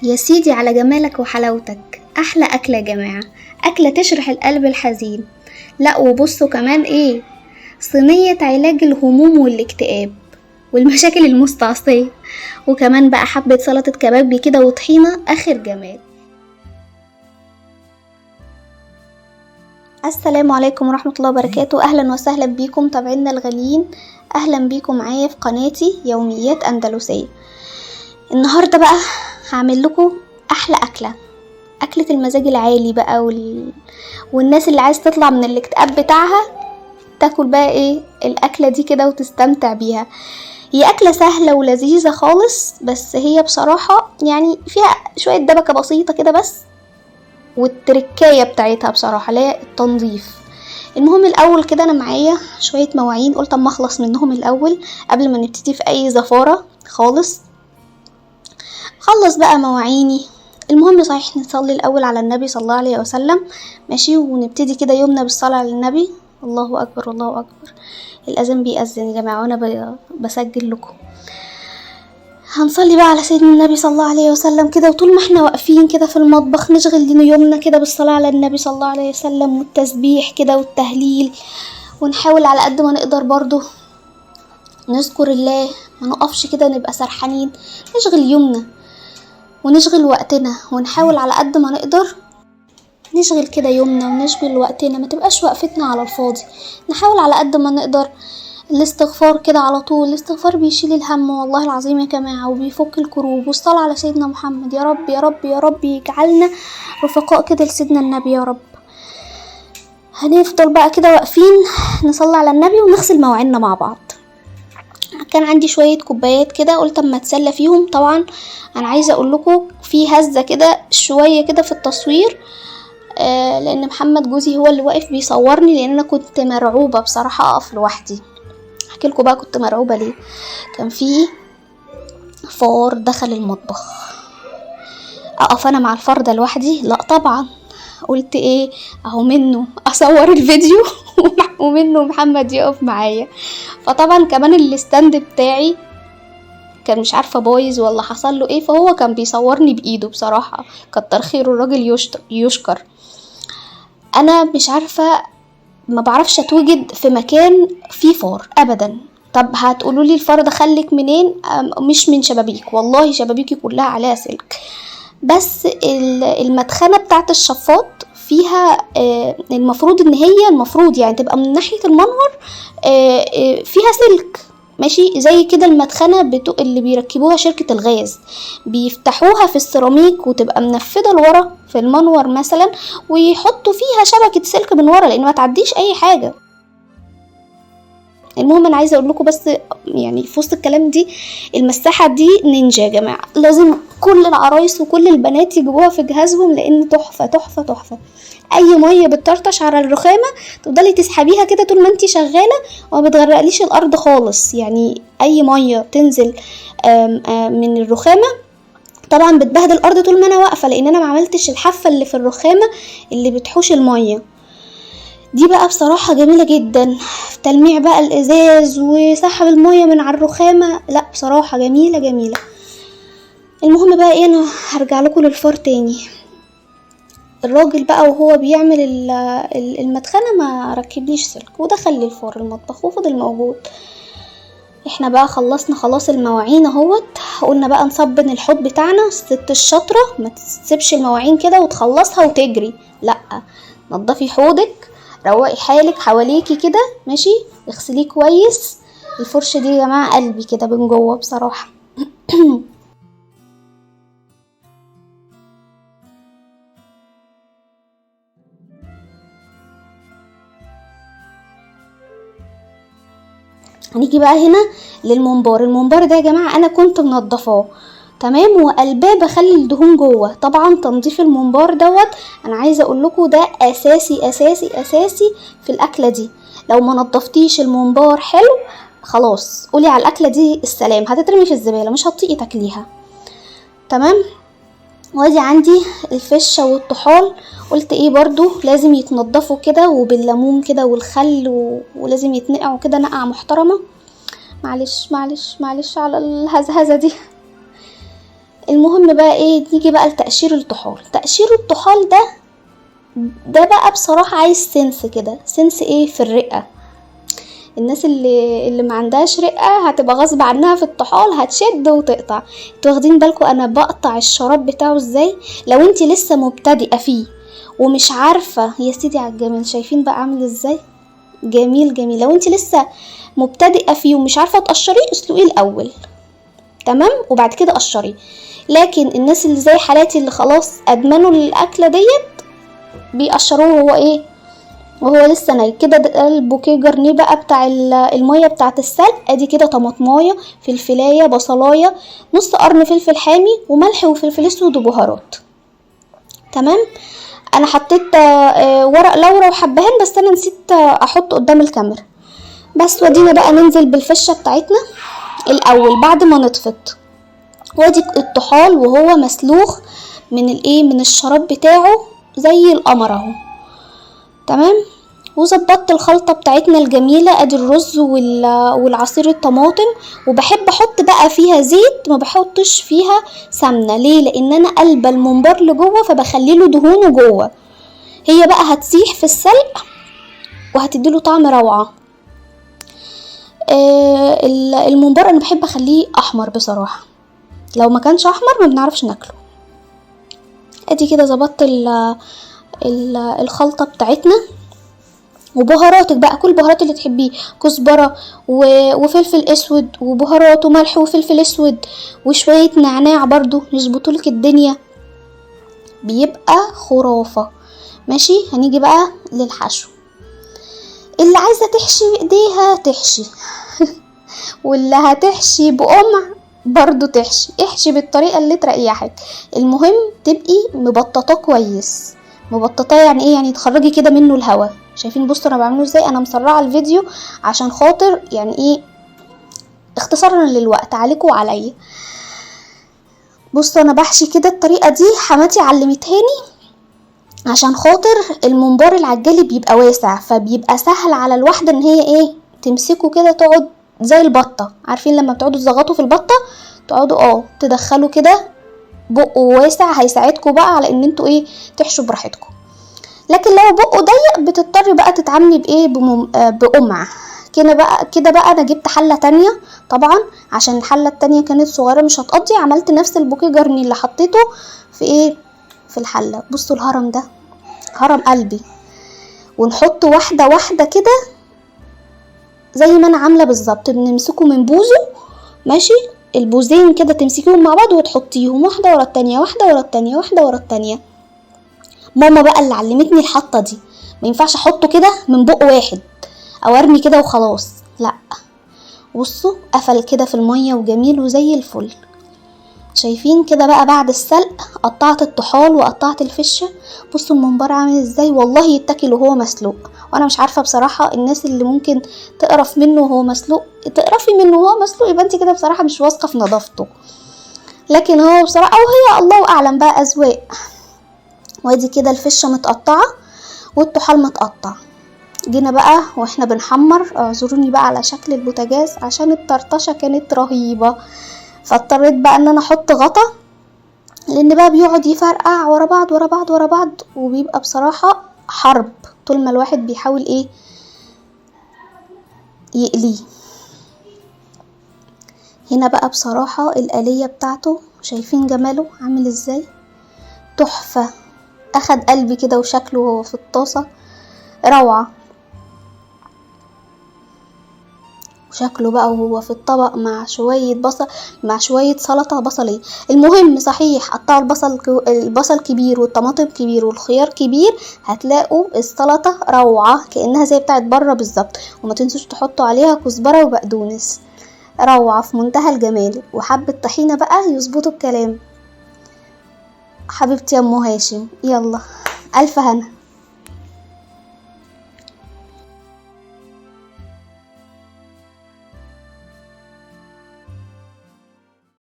يا سيدي على جمالك وحلاوتك، احلى اكله يا جماعة، اكله تشرح القلب الحزين. لا وبصوا كمان ايه، صينية علاج الهموم والاكتئاب والمشاكل المستعصيه، وكمان بقى حبه سلطة كبابجي كده وطحينه، اخر جمال. السلام عليكم ورحمة الله وبركاته، اهلا وسهلا بيكم تابعينا الغاليين، اهلا بيكم معايا في قناتي يوميات اندلسيه. النهارده بقى هعمل لكم احلى اكله، اكله المزاج العالي بقى والناس اللي عايز تطلع من الاكتئاب بتاعها تاكل بقى ايه الاكلة دي كده وتستمتع بيها. هي اكله سهلة ولذيذه خالص، بس هي بصراحة يعني فيها شوية دبكه بسيطة كده بس، والتركايه بتاعتها بصراحة اللي هي التنظيف. المهم الاول كده انا معايا شوية مواعين، قلت اما اخلص منهم الاول قبل ما نبتدي في اي زفاره خالص. خلص بقى مواعيني. المهم صحيح نصلي الاول على النبي صلى الله عليه وسلم، ماشي، ونبتدي كده يومنا بالصلاة على النبي. الله اكبر الله اكبر، الاذان بيأذن يا جماعة وانا بسجل لكم. هنصلي بقى على سيدنا النبي صلى الله عليه وسلم كده، وطول ما احنا واقفين كده في المطبخ نشغل يومنا كده بالصلاة على النبي صلى الله عليه وسلم والتسبيح كده والتهليل، ونحاول على قد ما نقدر برضو نذكر الله، ما نقفش كده نبقى سرحانين، نشغل يومنا ونشغل وقتنا، ونحاول على قد ما نقدر نشغل كده يومنا ونشغل وقتنا، ما تبقاش وقفتنا على الفاضي. نحاول على قد ما نقدر الاستغفار كده على طول، الاستغفار بيشيل الهم والله العظيم يا جماعة، وبيفك الكروب، والصلاة على سيدنا محمد. يا رب يا رب يا رب يجعلنا رفقاء كده لسيدنا النبي يا رب. هنفضل بقى كده واقفين نصلي على النبي ونغسل مواعيننا مع بعض. كان عندي شوية كوبايات كده قلت اما اتسلى فيهم. طبعا انا عايزة اقول لكم في هزة كده شوية كده في التصوير، لان محمد جوزي هو اللي واقف بيصورني، لان انا كنت مرعوبة بصراحة اقف لوحدي. احكي لكم بقى كنت مرعوبة ليه. كان في فار دخل المطبخ، اقف انا مع الفار ده لوحدي؟ لا طبعا. قلت ايه، اهو منه اصور الفيديو ومنه محمد يقف معايا. فطبعا كمان ال stand بتاعي كان مش عارفه بايظ ولا حصل له ايه، فهو كان بيصورني بايده بصراحة، كتر خيره الراجل يشكر. انا مش عارفه، ما بعرفش اتوجد في مكان فيه فار ابدا. طب هتقولوا لي الفار ده خلك منين؟ مش من شبابيك، والله شبابيكي كلها عليها سلك، بس المدخنه بتاعه الشفاط فيها المفروض ان هي المفروض يعني تبقى من ناحية المنور فيها سلك، ماشي، زي كده المدخنه اللي بيركبوها شركة الغاز، بيفتحوها في السيراميك وتبقى منفذه لورا في المنور مثلا، ويحطوا فيها شبكة سلك من ورا لان ما تعديش اي حاجة. المهم انا عايزه اقول لكم بس يعني في وسط الكلام دي، المساحة دي نينجا يا جماعة، لازم كل العرايس وكل البنات يجيبوها في جهازهم، لان تحفة تحفة تحفة. اي مية بتطرطش على الرخامه تفضلي تسحبيها كده طول ما انتي شغالة، وما بتغرقليش الارض خالص. يعني اي مية تنزل آم آم من الرخامه طبعا بتبهدل الارض طول ما انا واقفة، لان انا ما عملتش الحافة اللي في الرخامه اللي بتحوش المية دي. بقى بصراحة جميلة جدا في تلميع بقى الازاز وسحب المية من على الرخامة، لا بصراحة جميلة جميلة. المهم بقى ايه، انا هرجع لكم للفار تاني. الراجل بقى وهو بيعمل المدخنة ما ركبليش سلك، ودخل للفار المطبخ وفضل موجود. احنا بقى خلصنا خلاص المواعين اهوت، قلنا بقى نصبن الحوض بتاعنا. الست الشاطرة ما تسيبش المواعين كده وتخلصها وتجري، لا نضفي حوضك، روقي حالك حواليكي كده، ماشي، اغسليه كويس. الفرشة دي يا جماعة قلبي كده من جوه بصراحة. هنيجي بقى هنا للممبار. الممبار ده يا جماعة انا كنت منضفاه تمام، وقلباه بخلي الدهون جوه. طبعا تنظيف الممبار دوت انا عايزه اقول لكم ده اساسي اساسي اساسي في الاكلة دي. لو ما نضفتيش الممبار حلو خلاص قولي على الاكلة دي السلام، هتترمي في الزبالة، مش هتطيقي تاكليها. تمام. وادي عندي الفشه والطحال، قلت ايه برضو لازم يتنضفوا كده وبالليمون كده والخل ولازم يتنقعوا كده نقعه محترمه. معلش معلش معلش على الهزهزه دي. المهم بقى ايه، نيجي بقى لتقشير الطحال. تقشير الطحال ده بقى بصراحة عايز sense كده، sense ايه في الرقة. الناس اللي ما عندهاش رقة هتبقى غصب عنها في الطحال، هتشد وتقطع. انتوا واخدين بالكم انا بقطع الشراب بتاعه ازاي؟ لو انت لسه مبتدئة فيه ومش عارفة، يا سيدي على الجمال، شايفين بقى عامل ازاي؟ جميل جميل. لو انت لسه مبتدئة فيه ومش عارفة تقشريه، اسلقيه الاول، تمام، وبعد كده قشريه. لكن الناس اللي زي حالاتي اللي خلاص ادمنوا الاكلة ديت بيقشروه وهو ايه، وهو لسه ناي كده. ده ال bouquet garni بقى بتاع المية بتاعه السلق. ادي كده طماطمايه، فلفلايه، بصلايه، نص قرن فلفل حامي، وملح وفلفل اسود وبهارات. تمام. انا حطيت ورق لورا وحبهان، بس انا نسيت احط قدام الكاميرا. بس ودينا بقى ننزل بالفشه بتاعتنا الاول بعد ما نطفت. وادي الطحال وهو مسلوخ من الايه، من الشراب بتاعه زي القمر اهو. تمام. وظبطت الخلطة بتاعتنا الجميلة، ادي الرز والعصير الطماطم. وبحب احط بقى فيها زيت، ما بحطش فيها سمنة. ليه؟ لان انا قلبة الممبار لجوه، فبخلي له دهونه جوه. هي بقى هتسيح في السلق وهتديله طعم روعة. الممبار انا بحب اخليه احمر بصراحة، لو ما كانش احمر ما بنعرفش ناكله. ادي كده ظبطت الخلطة بتاعتنا. وبهاراتك بقى، كل البهارات اللي تحبيه، كزبرة وفلفل اسود وبهارات وملح وفلفل اسود وشوية نعناع برضو يظبطولك الدنيا، بيبقى خرافة. ماشي. هنيجي بقى للحشو. اللي عايزة تحشي بايديها تحشي واللي هتحشي بقمع برضو تحشي، احشي بالطريقة اللي تريحك. المهم تبقي مبططاه كويس. مبططاه يعني ايه؟ يعني تخرجي كده منه الهوا. شايفين؟ بصوا انا بعمله ازاي، انا مسرعة الفيديو عشان خاطر يعني ايه، اختصارا للوقت عليكم وعليا. بصوا انا بحشي كده الطريقة دي، حماتي علمتهاني عشان خاطر الممبار العجالي بيبقى واسع، فبيبقى سهل على الواحدة ان هي ايه، تمسكه كده تقعد زي البطة. عارفين لما بتقعدوا تزغطوا في البطة، تقعدوا تدخلوا كده بقه واسع، هيساعدكم بقى على ان انتوا ايه، تحشوا براحتكم. لكن لو بقه ضيق بتضطري بقى تتعاملي بايه، بقمع كده بقى. كده بقى انا جبت حله تانية طبعا، عشان الحلة التانية كانت صغيرة مش هتقضي. عملت نفس ال bouquet garni اللي حطيته في ايه، في الحلة. بصوا الهرم ده، هرم قلبي. ونحط واحدة واحدة كده زي ما انا عامله بالظبط، بنمسكه من بوزه، ماشي، البوزين كده تمسكيهم مع بعض وتحطيهم واحدة ورا التانية، واحدة ورا التانية، واحدة ورا التانية. ماما بقى اللي علمتني الحطه دي، ما ينفعش احطه كده من بق واحد او ارمي كده وخلاص، لا. بصوا قفل كده في المية وجميل وزي الفل. شايفين كده بقى بعد السلق قطعت الطحال وقطعت الفشه. بصوا الممبار عامل ازاي، والله يتاكل وهو مسلوق. وانا مش عارفه بصراحة الناس اللي ممكن تقرف منه وهو مسلوق، تقرفي منه وهو مسلوق يبقى انت كده بصراحة مش واثقة في نظافته. لكن هو بصراحة، او هي الله اعلم بقى، اذواق. وادي كده الفشه متقطعه والطحال متقطع. جينا بقى واحنا بنحمر، اعذروني بقى على شكل البوتاجاز عشان الطرطشه كانت رهيبة، فاضطريت بقى ان انا احط غطا، لان بقى بيقعد يفرقع ورا بعض ورا بعض ورا بعض، وبيبقى بصراحة حرب طول ما الواحد بيحاول ايه يقليه. هنا بقى بصراحة الآلية بتاعته، شايفين جماله عامل ازاي، تحفة. اخد قلبي كده وشكله وهو في الطاسه روعه، وشكله بقى وهو في الطبق مع شوية بصل، مع شوية سلطة بصليه. المهم صحيح قطعوا البصل كبير والطماطم كبير والخيار كبير، هتلاقوا السلطة روعه كانها زي بتاعت بره بالظبط. وما تنسوش تحطوا عليها كزبره وبقدونس، روعه في منتهى الجمال. وحبه طحينه بقى يظبطوا الكلام. حبيبتي يا ام هاشم، يلا الف هنا.